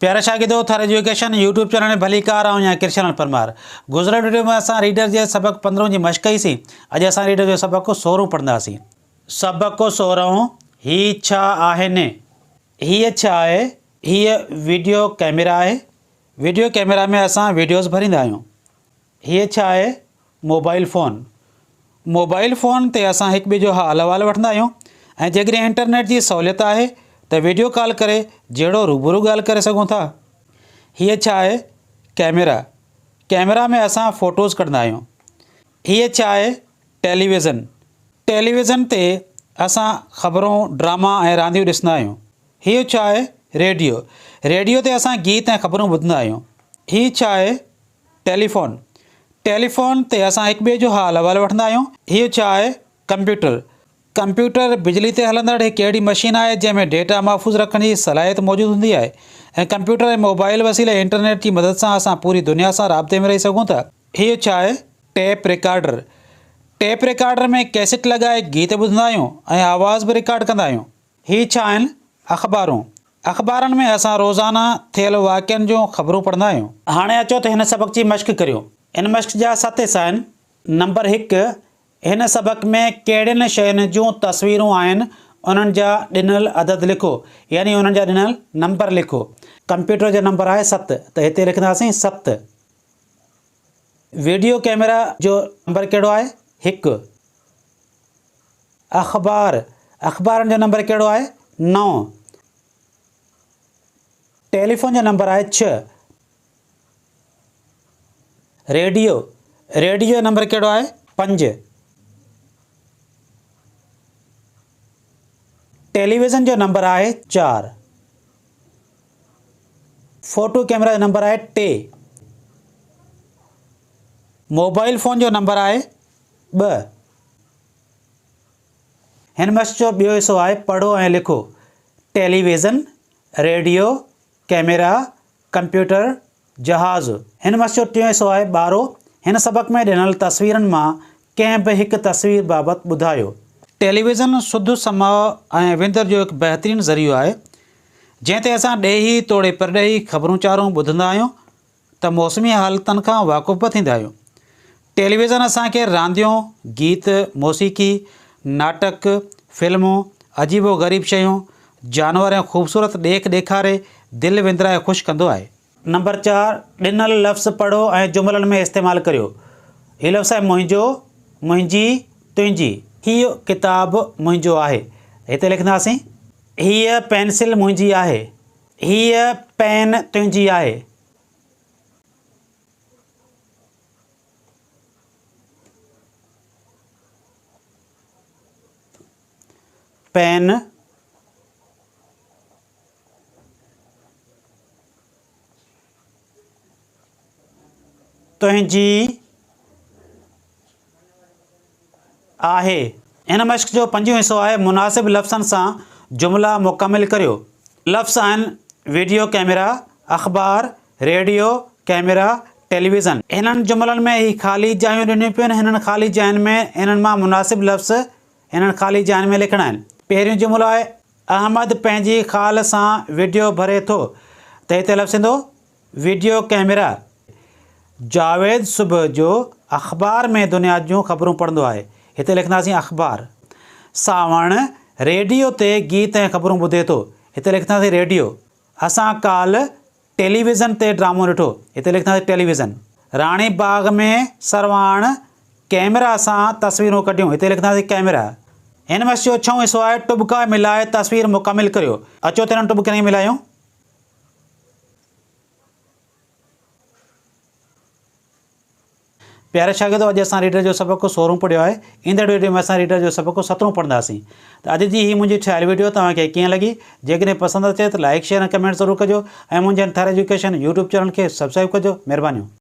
پيارا شاگردو Thar education YouTube channel ۾ ڀليڪار آئون آهيان ڪرشن پرمار گذريل وڊيو ۾ اسان ريڊر جي سبق پندرهون جي مشق ڪئي سين اڄ اسان ريڊر جو سبق سورهون پڙهنداسين. سبق سورهون هي ڇا آهن؟ هيء ڇا آهي؟ هيء وڊيو ڪئميرا آهي. وڊيو ڪئميرا ۾ اسان وڊيوز ڀريندا آهيون. هيء ڇا آهي؟ Mobile phone. موبائل فون تي اسان هڪ ٻئي جو حال احوال وٺندا آهيون ۽ جيڪڏهن انٽرنيٽ جي سهوليت آهي ته وڊيو ڪال ڪري جهڙو روبرو ڳالهه ڪري سگهون ٿا. هيء ڇا آهي؟ ڪئميرا. ڪئميرا ۾ اسان فوٽوز ڪڍندا آهيون. هيء ڇا آهي؟ ٽيليويزن. ٽيليويزن تي اسان خبرون، ڊراما ۽ رانديون ڏسندا آهيون. هيء ڇا آهي؟ ريڊيو. ريڊيو تي اسان گيت ۽ خبرون ٻڌندا آهيون. هيء ڇا آهي؟ ٽيليفون، ٽيليفون تي اسان هڪ ٻئي جو حال احوال وٺندا آهيون. هيء ڇا آهي؟ ڪمپيوٽر، ڪمپيوٽر بجلي تي هلندڙ هڪ اهڙي مشين آهي جنهن ۾ ڊيٽا محفوظ رکڻ جي صلاحيت موجود هوندي آهي ۽ ڪمپيوٽر ۽ موبائل وسيلي انٽرنيٽ جي مدد سان اسان پوري دنيا سان رابطي ۾ رهي سگهون ٿا. هيء ڇا آهي؟ Tape recorder, tape recorder ۾ cassette لڳائي گيت ٻڌندا آهيون ۽ آواز به رڪارڊ ڪندا آهيون. هي ڇا آهن؟ اخبارون. اخبارن ۾ اسان روزانه ٿيل واقعن جون خبرون پڙهندا آهيون. هاڻي اچو ته هن سبق جي مشق ڪريون. هن مشق جا ست حصا آهن. نمبر هڪ، هن سبق ۾ ڪهڙين شين جون تصويرون آهن انهن جا ڏنل عدد لکو يعني انهن جا ڏنل نمبر لکو. ڪمپيوٽر جو نمبر آهي ست ته هتي لکنداسين ست. ويڊيو ڪئميرا جو نمبر ڪهڙو آهي؟ هڪ. اخبار، اخبارن جو نمبر ڪهڙو آهي؟ نو. ٽيليفون جو نمبر آهي ڇهه. ريڊيو، ريڊيو جو نمبر ڪهڙو آهي؟ پنج. ٽيليويزن جو نمبر آهي چار. فوٽو ڪئميرا جو نمبر آهي ٽي. موبائل فون جو نمبر آهي ٻه. هن مشق جو ٻيو حصو آهي پڙهو ۽ لکو. ٽيليويزن، ريڊيو، ڪئميرا، ڪمپيوٽر، جهاز. هن مشق جو ٽيون حصو آهي ٻارو هن سبق ۾ ڏنل تصويرن مان ڪنهن به هڪ تصوير بابت ٻڌايو. ٽيليويزن سڌ سماء ۽ وندر جو هڪ بهترين ذريعو آهي، جنهن تي اسان ڏيهي توڙي پرڏيهي خبرون چارون ٻڌندا آهيون ته موسمي حالتن کان واقف به ٿيندا آهيون. ٽيليويزن اسان کي رانديون، گيت، موسيقي، ناٽڪ، فلمون، عجيب و غريب شيون، جانور ۽ خوبصورت ڏيک ڏيکاري دل وندرائي خوش ڪندو آهي. نمبر چار، ڏنل لفظ پڙهو ۽ جملن ۾ استعمال ڪريو. هي لفظ آهي منهنجو، منهنجي، تنهنجي. هيء ڪتاب منهنجو آهي. هتي لکنداسين. هيء پينسل منهنجي آهي. هيء پين تنهنجي آهي. پين تنهنجي آهي. هن مشق جو پنجون حصو آهي مناسب لفظن سان جملا مڪمل ڪريو. لفظ آهن وڊيو ڪئميرا، اخبار، ريڊيو، ڪئميرا، ٽيليويزن. هنن جملن ۾ هي خالي جايون ڏنيون پيون آهن، هنن خالي جاين ۾ انهن مان مناسب لفظ هنن خالي جاين ۾ لکڻا آهن. پهريون جملو آهي احمد پنهنجي خال سان وڊيو ڀري ٿو ته هتي لفظ ايندو وڊيو ڪئميرا. جاويد صبح جو اخبار ۾ دنيا جون خبرون پڙهندو آهي. هتي لکنداسين اخبار. سانوڻ ريڊيو تي گيت ۽ خبرون ٻڌي ٿو. هتي لکنداسين ريڊيو. اسان ڪالهه ٽيليويزن تي ڊرامو ڏٺو. هتي لکنداسين ٽيليويزن. راڻي باغ ۾ سرواڻ ڪئميرا سان تصويرون ڪڍيون. هتي لکنداسين ڪئميرا. هن مشق جو ڇهون حصو آهي ٽٻڪا ملائي تصوير مڪمل ڪريو. اچو ته انهن ٽٻڪن کي ملايون. پيارا شاگردو اڄ اسان ريڊر جو سبق سورهون پڙهيو آهي ايندڙ ويڊيو ۾ اسان ريڊر جو سبق سترهون پڙهنداسين ته اڄ جي هي منهنجي ٺاهيل ويڊيو توهان کي ڪيئن لڳي جيڪڏهن پسند اچي ته لائڪ شيئر ۽ ڪمينٽ ضرور ڪجو ۽ منهنجي ٿر ايجوڪيشن يوٽيوب چينل کي سبسڪرائب ڪجو مهربانيون.